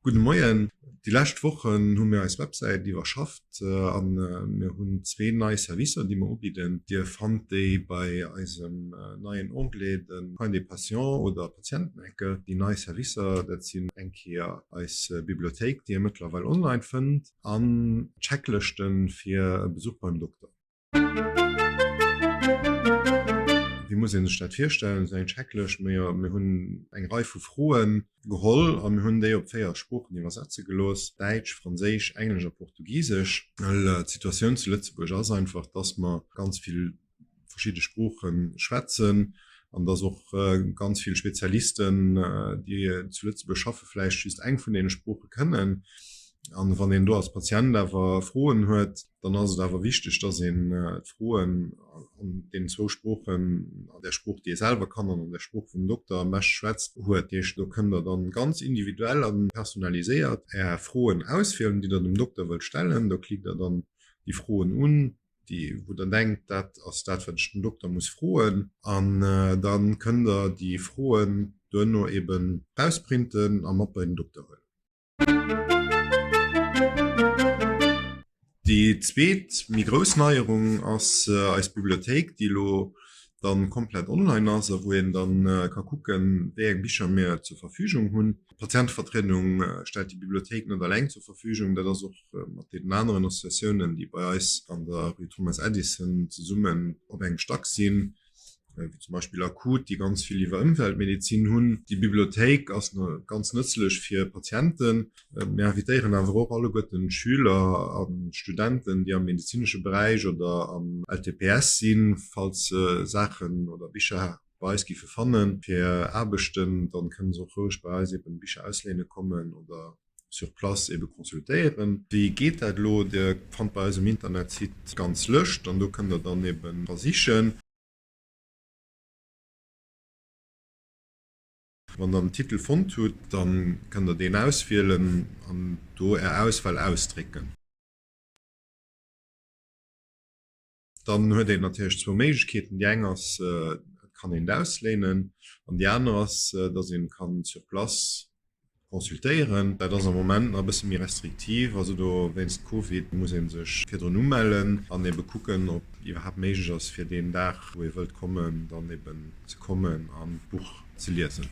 Gudde Moien. Déi lescht Wochen hu mir eis Websäit iwwerschafft a mir hunn zwee nei Servicer, déi mir ubidden. Dir fannt déi bei eisem neien Onglet, de Coin des patients oder Patientenecke. Déi nei Servicer, dat sinn eng Kéier eis Bibliothéik, déi Dir mëttlerweil online fënnt, an Checklëschte fir e Besuch beim Dokter. Wéi muss ee sech dat virstellen, esou eng Checklëscht? Majo, mir hunn eng Rei vu Froe geholl a mir hunn déi op 4 Sproochen iwwersetze gelooss, Däitsch, Franséisch, Englesch a Portugisesch. Well d'Situatioun zu Lëtzebuerg ass einfach, dass mer ganz vill verschidde Sprooche schwätzen an dass och ganz vill Spezialisten, déi zu Lëtzebuerg schaffen, vläicht just eng vun deene Sprooche kënnen. An wann een do als Patient awer Froen huet, Dann ass et awer wichteg, dass een d'Froen an deenen zwou Sproochen, an där Sprooch, déi ee selwer kann, an an där Sprooch vum Dokter am beschte schwätzt, huet. Dat heescht, do kënnt Der dann ganz individuell a personaliséiert Är Froen auswielen, déi Der dem Dokter wëllt stellen. Do klickt Der dann déi Froen un, déi, wou Der denkt, dat ass dat, wat ech den Dokter muss froen. An da kënnt Der déi Froen duerno eben ausprinten a mat bei den Dokter huelen. Déi zweet méi grouss Neierung ass eis Bibliothéik, déi elo dann komplett online ass a wou een dann ka kucken, wéi eng Bicher mir zur Verfügung hunn. D'Patientevertriedung stellt déi Bibliothéik net alleng zur Verfügung, dat ass och mat deenen aneren Associatiounen, déi bei eis an der Rue Thomas Addison zesummen op engem Stack sinn. wéi zum Beispill Akut, déi ganz vill iwwer Ëmweltmedezin hunn. Déi Bibliothéik ass ganz nëtzlech fir Patienten. Mir invitéieren awer och alleguerten d'Schüler a Studenten, déi am medezinesche Beräich oder am LTPS sinn, falls se Saachen oder Bicher bei eis giffe fannen fir Aarbechten, dann kënne se och roueg bei eis eben Bicher ausléine kommen oder sur place ebe consultéieren. Wéi geet dat elo? Dir fannt bei eis um Internetsite d'ganz Lëscht an do kënnt der dann ebe versichen. Wann der den Titel fonnt hutt, dann kënnt der deen auswielen an do är Auswahl ausdrécken. Dann huet een natierlech zwou Méiglechkeeten. Déi eng ass, et kann een et ausléinen an déi aner ass, datt ee kann sur place consultéieren. Dat ass am Moment nach e bësse méi restriktiv. Also do wéinst Covid muss ee sech virdrun umellen an ebe kucken, ob iwwerhaapt méiglech ass, fir deen Dag, wou ee wëllt kommen, dann eben ze kommen an d'Buch ze liesen.